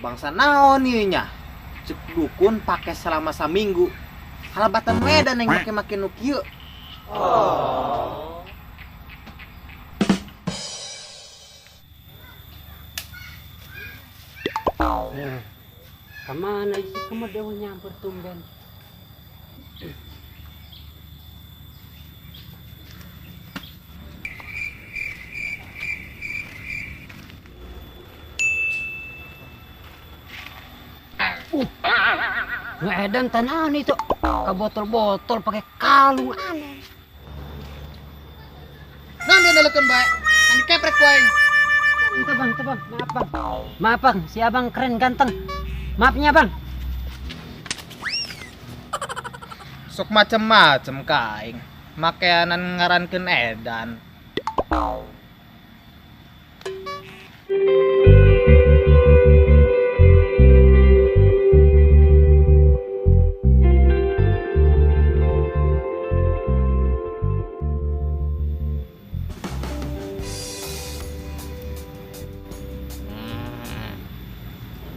Bangsa naon ieu nya? Cek dukun pake selama saminggu. Halabatan wedan yang make-make nu kieu. Kemana isi kamu dewa nyamper tumben? Ngedan tanah itu ke botol-botol pakai kalung aneh. Nah dia nelekan baik, nanti keprek koin. Itu bang, maaf bang, maaf bang, si abang keren ganteng, maafnya bang. Sok macem-macem kaing, makanan ngarankeun edan.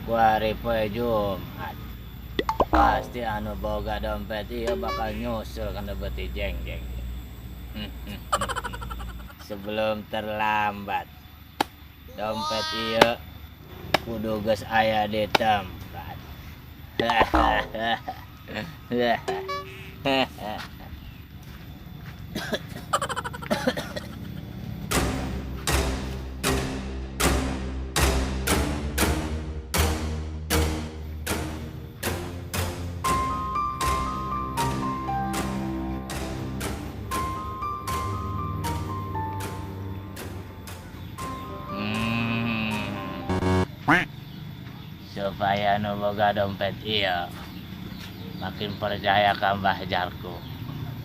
Kuari poe Jumat pasti anu boga dompet ieu bakal nyusul kana beuti jeng-jeng. Sebelum terlambat dompet ieu kudu geus aya di tempat. Supaya nu boga dompet ieu makin percaya ka Mbah Jarku,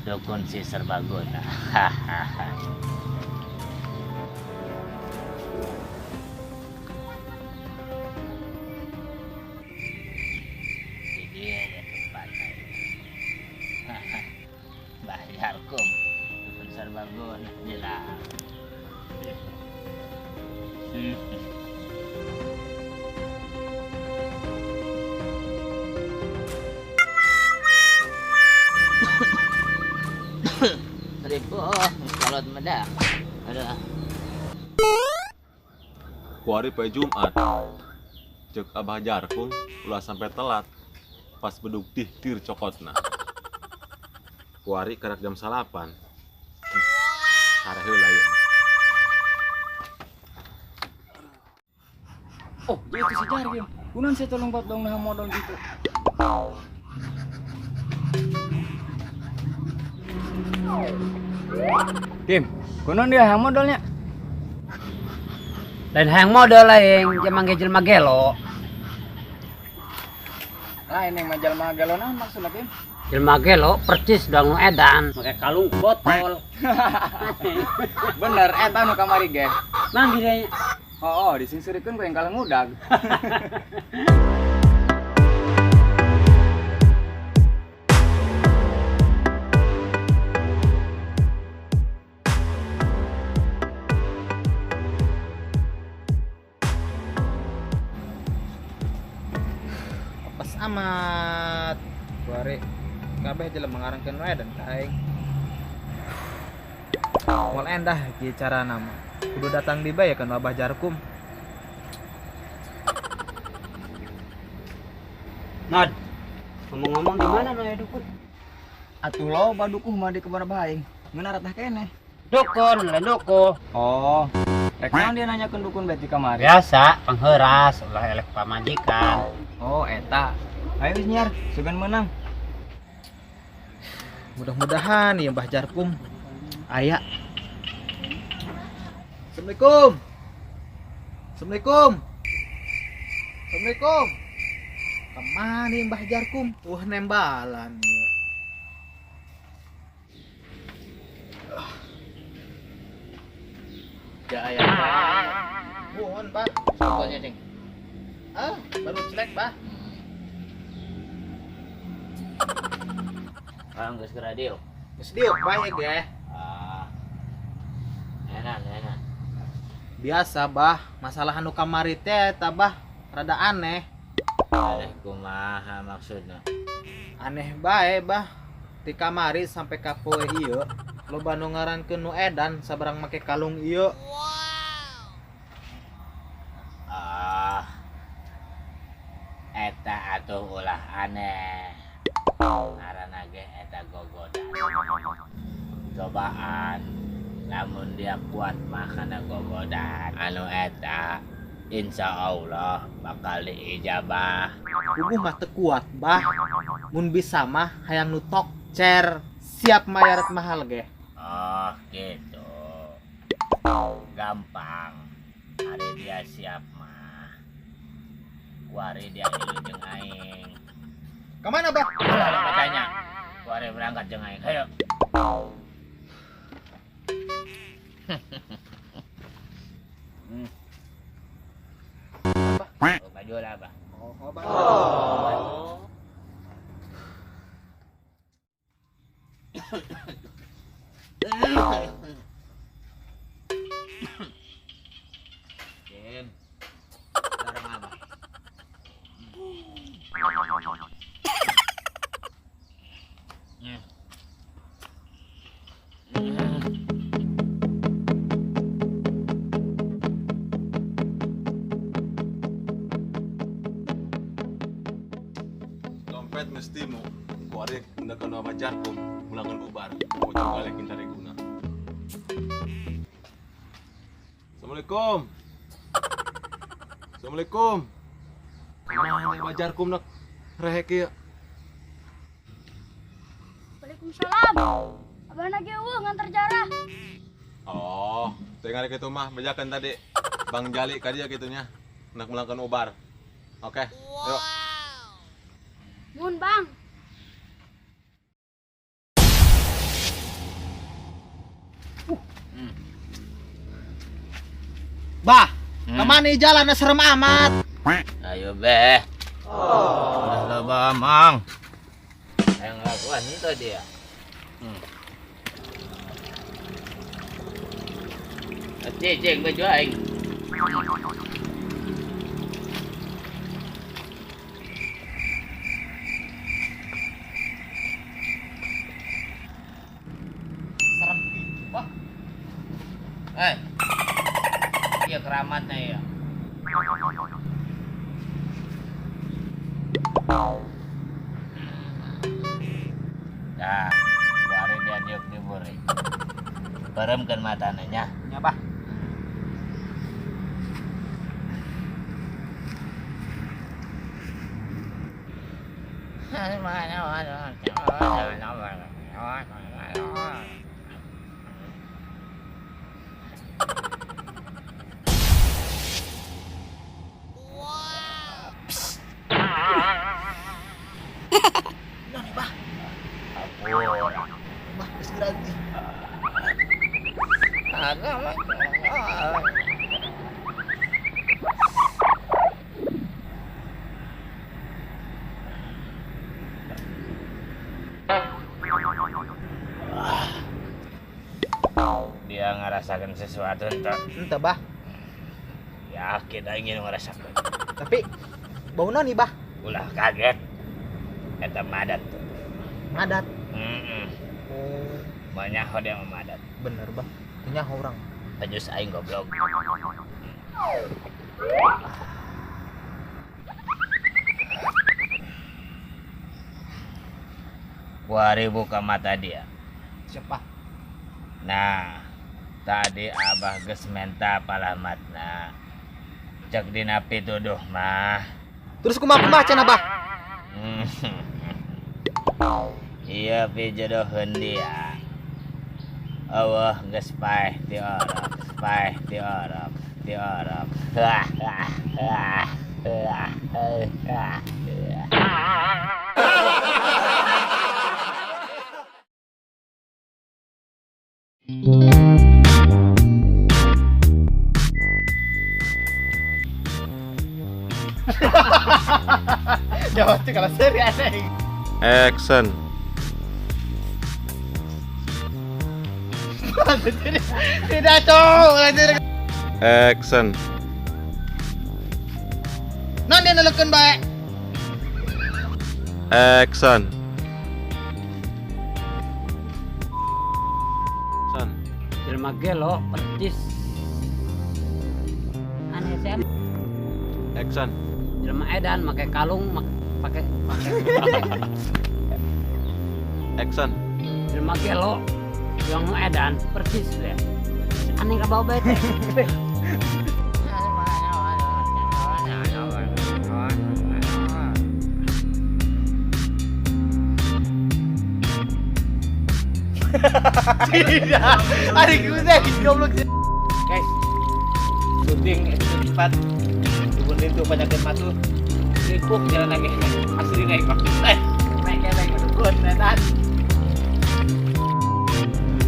dukun si serbaguna. Di dia ya tempatnya. Mbah Jarku, dukun serbaguna jelas. Ribu, kolot medak. Aduh. Kuari poe Jumat. Cek Abah Jarkun ulah sampai telat. Pas bedug tihtir cokotna. Kuari karak jam 9. Sare heula ieu. Oh, itu si Jarkim. Kunaon saya tolong buat dong nah modal gitu. Kim, kunaon dia hayang modalnya? Lain hayang modal lain, jelema ge jelema gelo. Lain yang mah jelema gelo naon maksudna, Kim? Jelema gelo percis dong nu edan, make kalung botol. Bener, eta nu kamari ge. Manggih deui. Oh, disingsurikeun ku yang kalah ngudag. amat. Kuari kabeh jelema ngarangkeun wae dan ka aing. Moal endah kieu carana mah. Kudu datang di bae ka Abah Jarkum. Nod. Ngomong-ngomong di mana nu aya dukun? Atuh loba dukuh mah di kebon Abah aing. Ngeunah ratah keneh. Dukun, lain dukuh. Oh, rek naon dia nanyakeun dukun berarti kamari? Biasa, pangheras, ulah elek pamajikan. Oh, eta. Ayo geus nyiar, sugan menang. Mudah-mudahan ieu Mbah Jarkum aya. Assalamualaikum. Assalamualaikum. Assalamualaikum. Kemana nih Mbah Jarkum? Wah, nembalan. Ya aya. Nuhun, Bah. Contohnya, Cing. Ah, baru celek, Bah. Ah, geus ke radio. Geus diuk bae ge. Ah. Enak, enak. Biasa, Bah. Masalah anu kamari teh eta, Bah, rada aneh. Aneh kumaha maksudna? Aneh bae, Bah. Ti kamari sampai ka poe ieu, loba nu ngarankeun nu edan sabarang make kalung ieu. Ah. Eta atuh ulah aneh. Ngaranna ge eta gogodan. Cobaan lamun dia kuat mah kana gogodan. Anu eta insya Allah bakal diijabah. Puguh mah teu kuat, Bah. Mun bisa mah hayang nu tokcer, siap mayarat mahal ge. Oh gitu. Gampang. Hari dia siap mah. Kuari dia ngilu jeung aing. Kemana, Bah? Ulah lah katanya. Kuari berangkat jeung aing. Hayo. Oh, baju lah, Bah. Oh, Bah. Oh. Kim. Dorong Abah. Dompet mesti mu. Kuari hendak ke Abah Jarkum, mulangan ubar. Mau coba lagi cari guna. Assalamualaikum. Assalamualaikum. Kemana Abah Jarkum nak rehek ieu? Waalaikumsalam. Abah lagi eueuh nganter jarah. Oh, saya ngarek itu mah bejakan tadi. Bang Jali ka dia gitunya. Nak mulangkan ubar. Oke, yuk. Mun, Bang. Bah, kemana jalan serem amat? Ayo beh. Udah loba mang. Yang lakuan itu dia. Cicing baju aing. Serem gitu, Bah. Eh. Iya keramatnya ya. Nah, kuari dia diuk diburi. Peremkeun matana nya. Nya, Bah. Bah, geus geura teh. Dia ngerasakan sesuatu entah. Entah, Bah. Yakin aing ngerasakan. Tapi bau naon nih, Bah? Ulah kaget. Eta madat tuh. Madat. Heeh. Oh, Moal nyaho dia mah madat. Bener, Bah. Teu nyaho urang. Pajus aing goblok. Kuari buka mata dia. Siapa? Nah, tadi Abah geus menta palamatna. Cek dina pituduh mah. Terus kumaha kumaha cenah, Bah? Iya pijodoheun dia. Eueuh geus paeh ti orok, paeh ti orok, ti orok. Wah, wah, wah, wah, wah. Jawab tuh kalau seri aneh. Action. Tidak, cowok. Action. Non dia nelekeun bae. Action. Action. Jelema gelo percis. Aneh saya. Action. Jelema edan make kalung pakai pakai Action. Jelema gelo yang nu edan percis deh. Aneh ka bau bae teh. Tidak. Ada gue goblok. Guys, syuting episode 4 Dukun itu penyakit matu. Sibuk jalan lagi. Asli naik Pak. Naik naik dukun edan.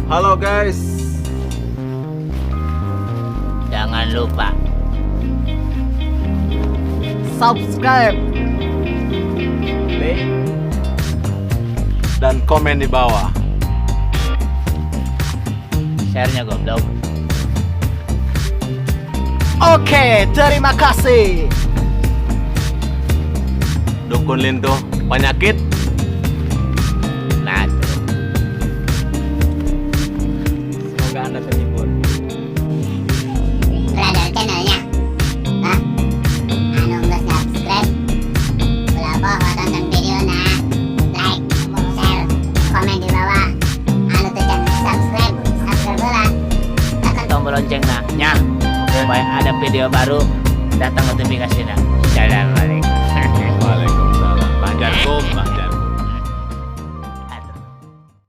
Halo guys. Jangan lupa subscribe, like, dan komen di bawah. Share-nya goblok. Oke, terima kasih. Dukun Lintuh penyakit. Nah, tuh. Semoga Anda terhibur. Brother channelnya. Hah? Anu nggak subscribe, ulah poho tonton video na, like, share, komen di bawah. Anu tuh channel subscribe, subscribe lah. Tekan Tombol lonceng nah, nya. Supaya ada video baru datang notifikasinya. Assalamualaikum.